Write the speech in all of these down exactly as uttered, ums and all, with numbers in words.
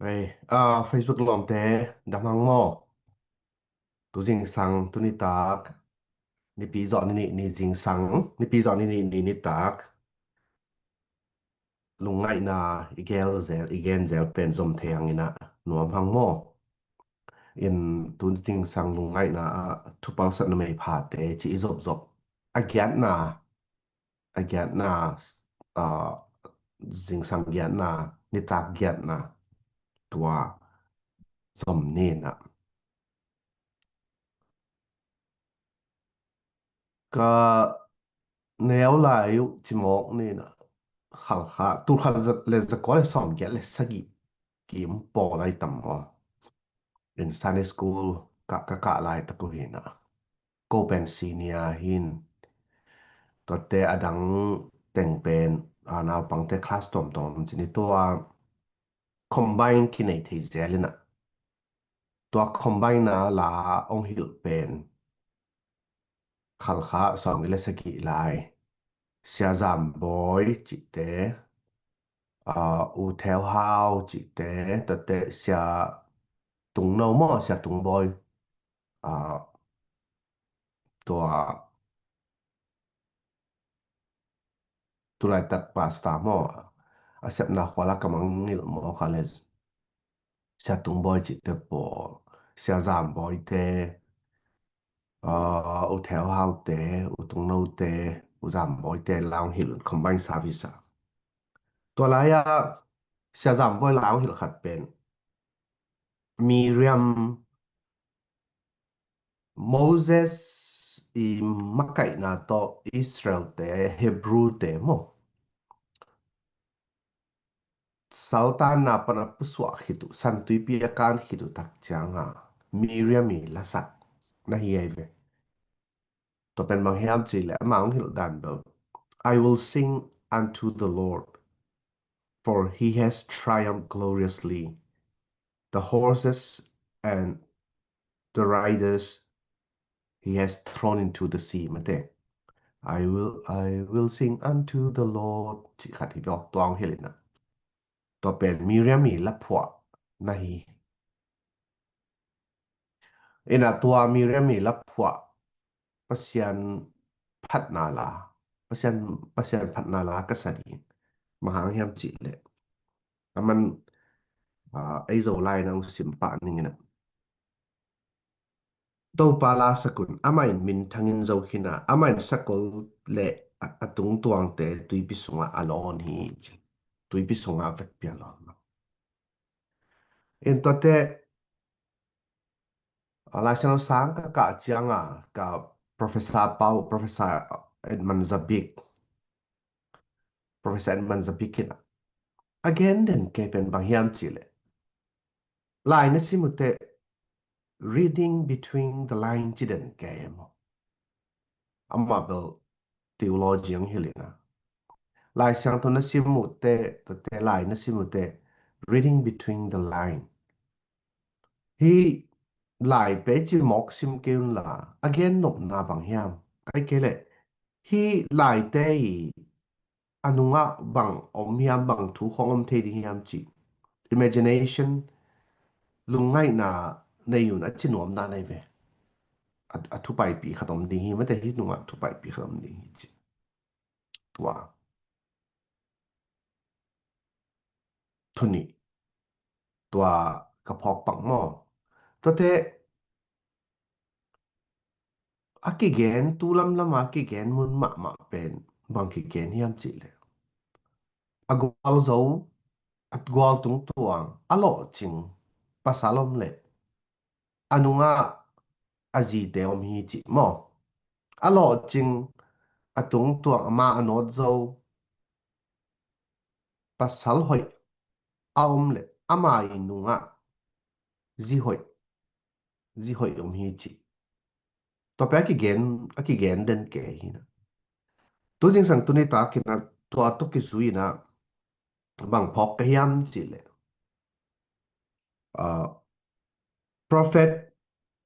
Hei, ah, Facebook lawmte, dam hang maw? Tu zingsang, tu nitak, nipi zawh ni nih ni zingsang, nipi zawh ni nih ni nitak. Lungngaihna i gel zel, i gen zel pen zom thei hang in ah nuam hang maw? In tu zingsang lungngaihna ah thupalsatna meiphate ci i zopzop. A giatna, a giatna, ah, zingsang giatna, nitak giatna, tua zom ni in ah. Ka neu lai uh cimawk ni in ah, Khalkha, tul khat le zakua le sawm giat le sagih kim pawl ai tam maw? In Sunday school ka, ka kah laitak uh hi in ah. Ko pen senior hi in. Tuate a dang teng pen, ah, naupangte class tuamtuam ci ni, tua combine kinei thei zel in ah. Tua combine na la hong hilh pen Khalkha sawm giat le sagih lai Sia Zam Bawi cihte, ah, U Theu Hau cihte, tuate Sia Tung No maw, Sia Tung Bawi, ah, tua tulaitak pastor maw, a sepna khuala ka mangngilh maw kha le, Sia Tung Bawi cihte pawl, Sia Zam Bawite, ah, U Theu Haute, U Tung Note, U Zam Bawite la hong hilh un combine service ah. Tua lai-ah Sia Zam Bawi la hong hilh khat pen Miriam, Moses i makaihna tawh Israel-te, Hebrew-te maw, saltanna pan a pusuah khit uh, Santuipi a kan khit uh tak cianga Miriam i lasak na hi ai ve. Tua pen bang hiam cih leh ama hong hilh dan bel, "I will sing unto the Lord, for he has triumphed gloriously. The horses and the riders he has thrown into the sea," mate. "I will, I will sing unto the Lord," cih khat hi ve, tua hong hilh in ah. Tua pen Miriam i laphuah na hi. In ah tua Miriam i laphuah Pasian phatna la, Pasian, Pasian phatna la ka sa ding. Bang hang hiam cih leh, aman, ah, ei Zolai na hong sim pah ning in ah. Topa la sak un, amah in minthang in zo khin a, amah in sakol le a, a tungtuangte tuipi sungah a lawn hi, ci. Tuipi sungah vekpi a lawn. In tuate, a, Lai Siangtho sang ka kah cianga, ka Professor Pau, Professor Edmund Zabik, Professor Edmund Zabik in ah, a gen den kei pen bang hiam cih leh, lai na sim uh teh, reading between the line ci den kei maw. Amah bel theology hong hilh in ah, Lai Siangtho na sim uh teh, tuate lai na sim uh teh, reading between the line. Hih lai pen cimawk sim kei un la, a gen nopna bang hiam? Ahih kei leh hih laite i a nungah bang om hiam, bang thu khawng om thei ding hiam cih imagination, lungngaihna nei un, a ci nuam dan ahi ve. A, a thupaipih khat om ding hi, mate, hih nungah thupaipih khat om ding hi, ci. Tua. Thu nih. Tua ka phawk pak maw. Tuate, a kigen, tu lamlam a kigen mun mahmah pen bang kigen hiam cih leh, a gualzo, a gual tungtuang, a lawhcing pasal om leh a nungah a zite om hi, cih maw. A lawhcing, a tungtuang, ama a nawtzo pasal hoih a om leh ama i nungah zi hoih, zi hoih om hi, cih. Tua pen a kigen, a kigen den kei hi in ah. Tu zingsang tu nitak in ah, tua tawh kizui in ah, bang phawk ka hiam cih leh, ah, Prophet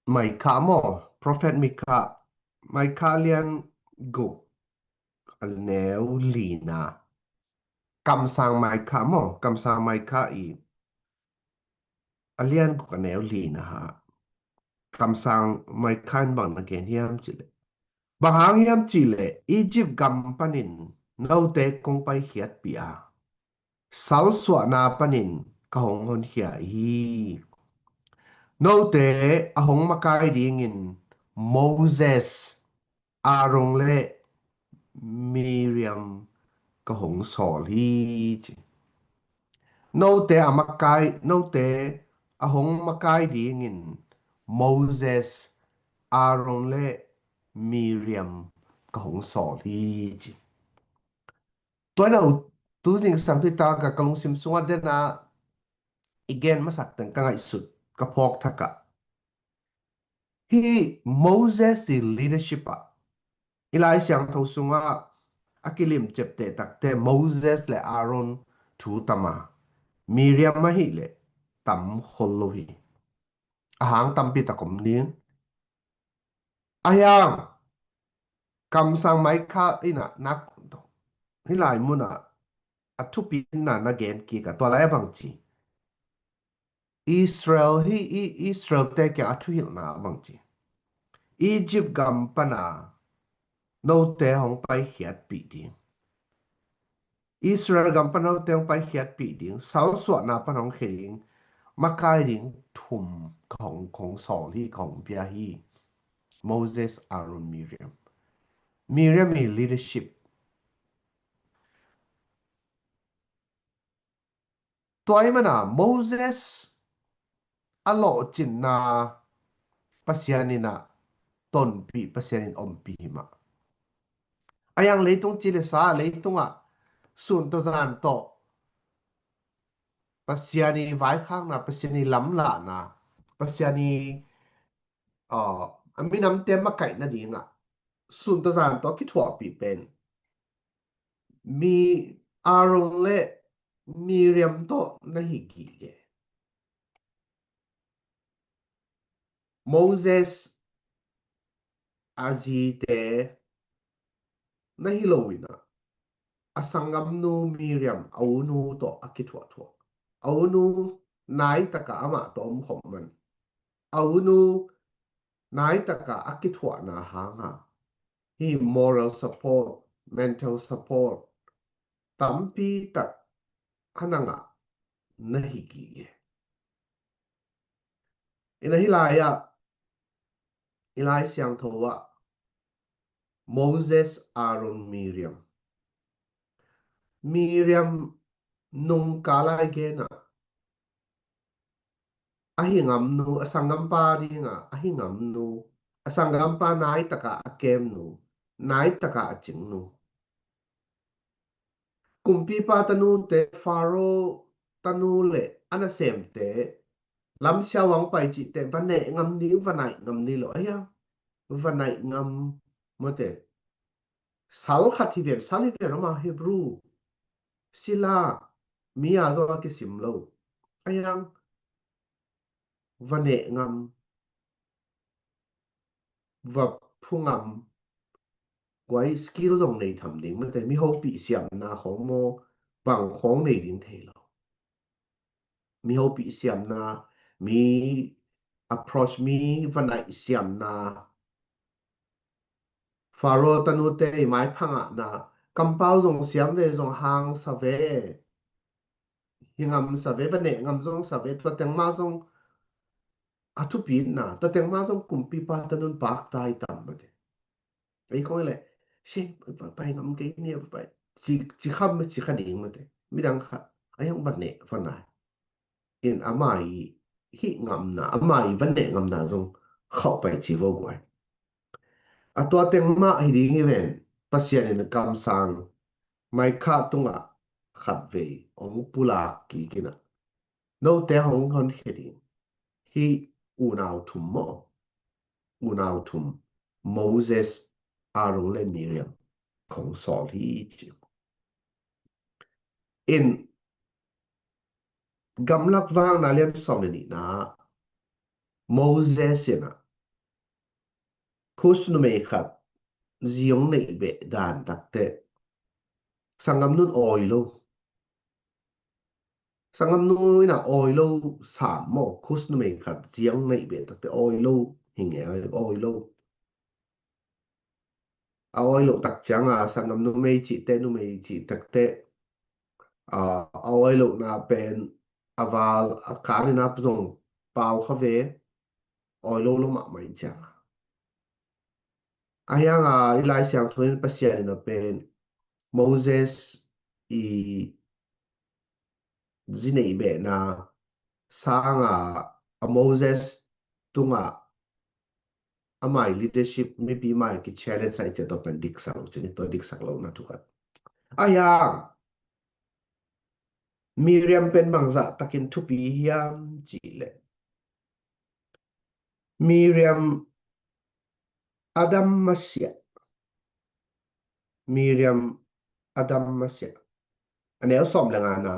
Micah maw, Prophet Micah, Micah lian guk, a neu lina. Kamsang Micah maw, Kamsang Micah i a lian guk a neu li na ha. Kamsang Micah in bang na gen hiam cih leh, bang hang hiam cih leh Egypt gam panin note kong paikhiatpih a, salsuahna panin ka hong honkhia hi. Note a hong makai dingin Moses, Aaron le Miriam ka hong sawl hi, ci. Note a makai, note a hong makai dingin Moses, Aaron le Miriam ka hong sawl hi, ci. Tua hi lo, tu zingsang tu hi ta ka, ka lungsim sungah den a i gen masak teng ka ngaihsut, ka phawk thak ah, hih Moses i leadership ah, i Lai Siangtho sungah a kilim ciapteh takte Moses le Aaron thu tam a, Miriam ahih leh tam khol lo hi. A hang tampi tak om ding. A hiang kamsang Micah in a nak hih lai mun ah a thupi na na gen kik a, tua lai a bang ci. Israel hi, i Israel te kiang a thuhilhna a bang ci. Egypt gam pana note hong paikhiatpih ding. Israel gam pana note hong paikhiatpih ding. Salsuahna pana hong khia ding. Makai ding thum ka hong, ka hong sawl hi, ka hong pia hi. Moses, Aaron, Miriam. Miriam i leadership. Tua ahih mana Moses a lawhcinna Pasian in a tonpih, Pasian in ompih hi mah. A hiang leitung ci le sa, leitungah sun tawh zan tawh Pasian i vaikhakna, Pasian i lamlahna, Pasian i, uh, a minamte makaihna dingah sun tawh zan tawh kithuahpih pen mi Aaron le Miriam tawh na hi gige. Moses a zite na hi lo in a, a sanggamnu Miriam a unu tawh a kithuahthuah. A unu nai takah amah tawh om khop man. A unu nai takah a kithuahna hanga hih moral support, mental support tampi tak a na ngah na hi gige. Ina hih lai-ah, i Lai Siangtho ah Moses, Aaron, Miriam. Miriam nungkal lai genah a hi ngamnu, a sanggampa dinga a hi ngamnu, a sanggampa nai takah a kemnu, nai takah a cingnu. Kumpipa tanute, Faro tanu le a nasemte, lamsiau ang pai cihte va neh ngam ni, va naih ngam ni lo a hiang. Va naih ngam mawte. Sal khat hi ven, sal hi ven ama Hebrew sila mi a zong a kisim lo a hiang. Va neh ngam, va phu ngam. Guai skill zong nei tham ding mate, mi hopih siamna khawng maw, bang khawng nei ding thei lo. Mi hopih siamna, mi approach, mi va naih siamna. Faro tanute i maiphangahna, kampau zong siam ve, zong hang sa ve. Hi ngam sa ve, va neh ngam zong sa ve, tua teng mah zong a thupitna, tua teng mah zong kumpipa tanun paktai tam mate. Ei khong le, si, pai ngam kei ni, pai. Ci, ci kham, ci kha ding mate. Midang kha, a hiang va neh, va nai. In ama i hih ngamna, ama i va neh ngamna zong khauh pai ci vo guai. A tua teng mah hi ding hi ven, Pasian in kamsang Micah tungah khatvei hong pulak kik in a, note hong honkhia ding hih unau thum maw, unau thum, Moses, Aaron le Miriam kong sawl hi ci. In Gamlak Vang na lian sawm le nihna, Moses in a, Kush numei khat zi hong neih beh dan takte, sanggamnun awi lo. Sanggamnu in a awi lo sam maw, Kush numei khat ziang neih beh takte awi lo hi ngei, awi lo. A awi lo tak ciang a, sanggamnu mei cihte, numei cih takte, a, a awi lo na pen a val a kan in a zong pau kha ve, awi lo lo mahmah in ciang a. A hiang a i Lai Siangtho in Pasian in a pen Moses i zi neih behna sang a, a Moses tungah amah i leadership, mipi mai ki challenge a i ciah tawh pen diksak lo cin, i tawh diksak lo na thu khat. A hiang Miriam pen bangzah takin thupi hiam cih leh, Miriam a dam masiah. Miriam a dam masiah. A neu sawm le nga na,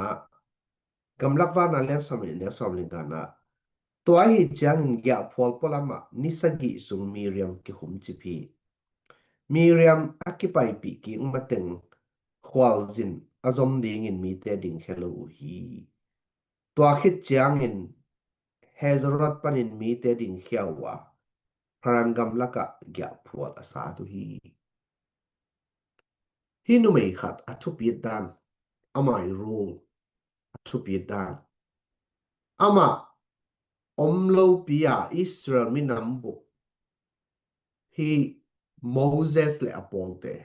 Gamlak Vakna lian sawm le nih, neu sawm le nga na, tua ahi ciangin giahphual pualam ah ni sagih sung Miriam kikhum cip hi. Miriam a kipaipih kik mateng khualzin a zom dingin mite dingkhia lo uh hi. Tua khit ciangin Hazerot panin mite dingkhia uh a, Paran gamlak ah giahphual a sat uh hi. Hih numei khat a thupit dan, amah i role a thupit dan, amah om lopi a Israel minam bup, hih Moses le a pawlte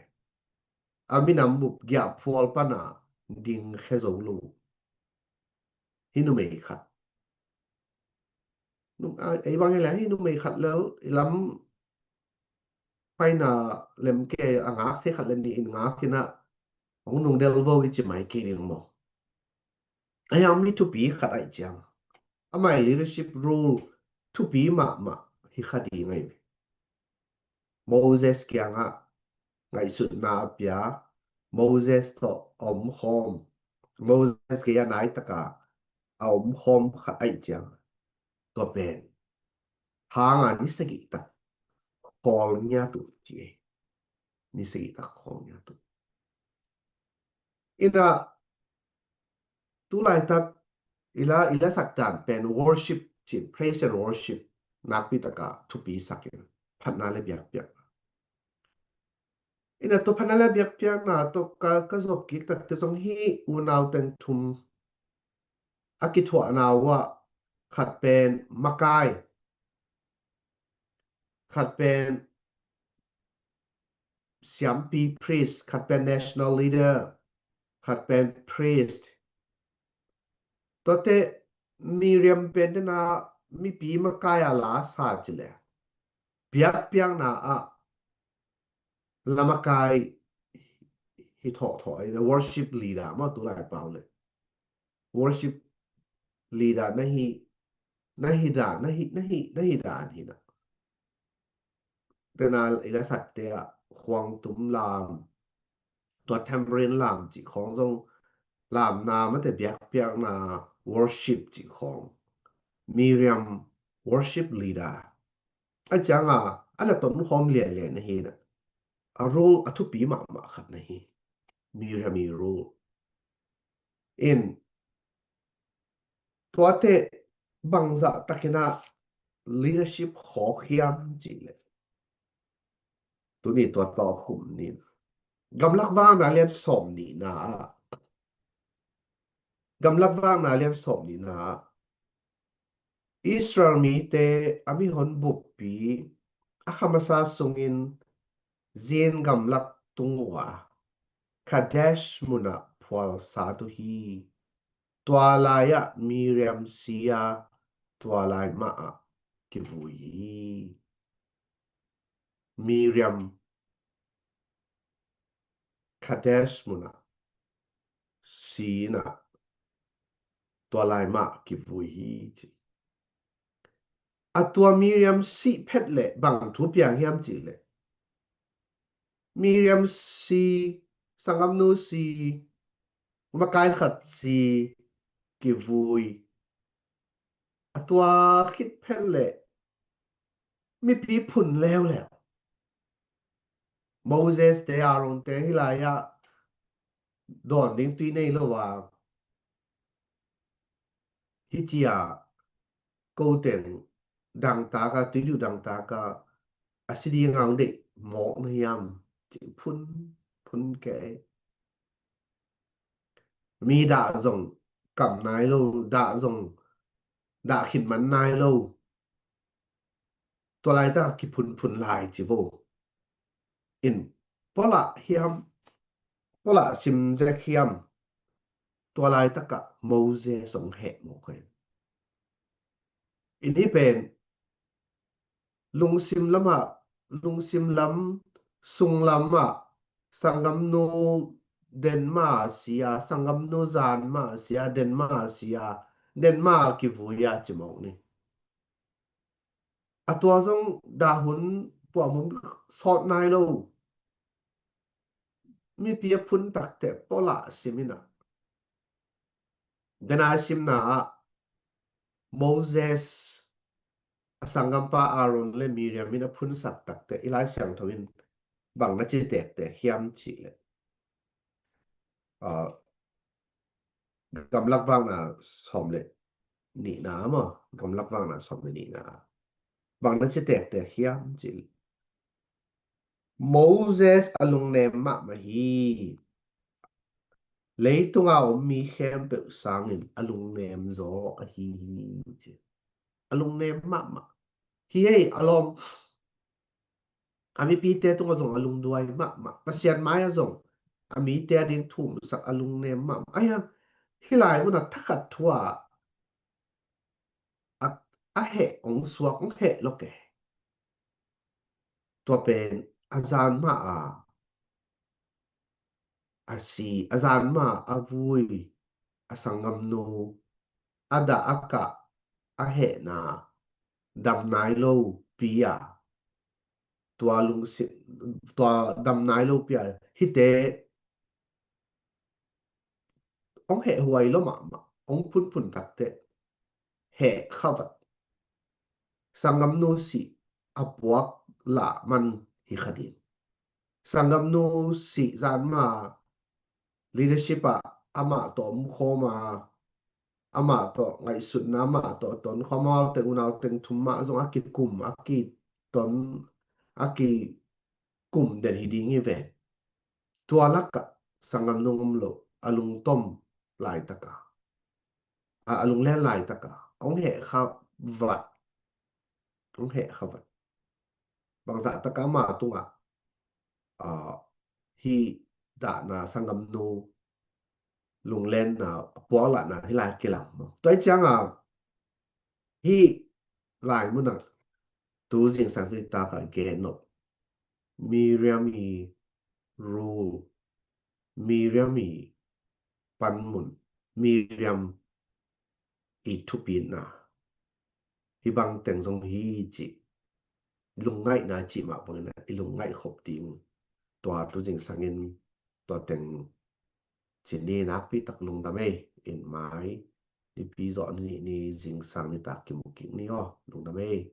a minam bup giahphual pana dingkhia zo lo. Hih numei khat. Num-, a, ei bang hi leh hih numei khat lel i lam paina lemke a ngak thei khat le nih in ngak hi na, hong nungdel vo i ci mai kei ding maw? A hiang mi thupi khat aih ciang, amah i leadership role thupi mahmah hi kha ding ahi ve. Moses kiangah ngaihsutna a pia, Moses tawh a omkhawm, Moses gei a nai taka a omkhawm khat aih ciang, tua pen hanga ni sagih tak khawl ngiat uh ci hi. Ni sagih tak khawl ngiat uh. Ina, tu laitak i la, i la sak dan pen worship cin, praise and worship nakpi taka thupi sak in, phatna le biakpiakna. Ina, tua phatna le biakpiakna tawh ka, ka zop kik takte zong hih unau teng thum a kithuahna uh ah khat pen makai, khat pen siampi, priest, khat pen national leader, khat pen priest. Tuate Miriam pen dena mipi makai a la sa ci le, biakpiakna ah la makai hi thawhthawh, worship leader maw, tu lai pau le worship leader na hi, na hi dan, na hi, na hi, na hi dan hi na. Tena i la sakte ah khuangtum lam, tua tambourine lam cih khawng zong, lamna mate biakpiakna, worship cih khawng. Miriam worship leader. A cianga a na tonkhawm lianlian na hi na. A role a thupi mahmah khat na hi. Miriam i role. In, tuate bangzah takin a leadership khawk hiam cih leh, tuni tua tawh khum ni. Gamlak Vakna lian sawm nihna ah, Gamlak Vakna lian sawm nihna ah, Israel mite a mihon buppi a kha masa sungin Zin gamlak tung uh a, Kadesh munah phual sat uh hi. Tua lai-ah Miriam si a, tua lai mah ah kivui hi. Miriam Kadesh munah si in a, tua lai mah kivui hi ci. A tua Miriam sih phet leh bang thu piang hiam cih leh, Miriam si, sanggamnu si, makai khat si, kivui. A tua khit phet leh mipi phun leuleu. Moses te, Aaron te hih lai-ah dawn ding tui nei lo a, Hih ci-a ko teng dangtak a, tuiduh dangtak a, a si ding a hong deih mawk na hiam? Ci phun, phun kei. Mi dah zong kam nai lo, dah zong dah khit man nai lo. Tua laitak kiphunphun lai ci vo. In, pualah hiam, pualah sim zek hiam? Tua laitakah Moses hong heh mawk hi. In, hih pen lungsim lamah, lungsim lam, sung lamah, sanggamnu den mah a si a, sanggamnu zan mah a si a, den mah a si a, den mah a kivui a ci mawk ni. A tua zong dah hun puahmum sawt nai lo. Mipi a phun takte pualah sim in ah. Dena simna ah Moses, a sanggampa Aaron le Miriam in a phunsak takte i Lai Siangtho in bang na ci tektek hiam cih leh, ah, Gamlak Vakna sawm le nihna maw, Gamlak Vakna sawm le nihna bang na ci tektek hiam cih leh, Moses a lungnem mahmah hi. Leitunga om mi khempeuh sangin a lungnem zaw ahi hi, ci. A lungnem mahmah hi. Ei, a lawm, a mipite tungah zong a lungduai mahmah. Pasian mai-ah zong a mite a ding thumsak, a lungnem mahmah. Ahi hang, hih lai munah thakhat thu-ah a, a heh hong suak, hong heh lo kei. Tua pen a zan mah a, a si, a zan mah a vui, a sanggamnu, a dah a kah, a hehna dam nai lo pi a, tua lungsim, tua dam nai lo pi a, hihte hong heh huai lo mahmah, hong phunphun takte heh kha vat. Sanggamnu sih a puak lah man hi kha ding. Sanggamnu sih zan mah leadership ah amah tawh om khawm a, amah tawh ngaihsutna, amah tawh ton khawm, amau teng unau teng thum mah zong a kikum, a kiton, a kikum den hi ding hi ve. Tua lakah sanggamnu om lo, a lungtom laitaka, a, a lunglen laitaka hong heh kha vat. Hong heh kha vat. Bangzah taka ama tungah, a, hih dahna, sanggamnu lunglenna, puaklahna hih lai kilang maw? Tua hi cianga hih lai munah tu zingsang hih taka gen nop, Miriam i rule, Miriam i panmun, Miriam i thupitna, hih bang teng zong hi cih lungngaihna cih mah bangin i lungngaih khop ding. Tua tu zingsangin tua teng ci ni. Nakpi tak lungdam ei. In mai, Nipi zawh ni, ni zingsang nitak kimu kik ni aw. Lungdam ei.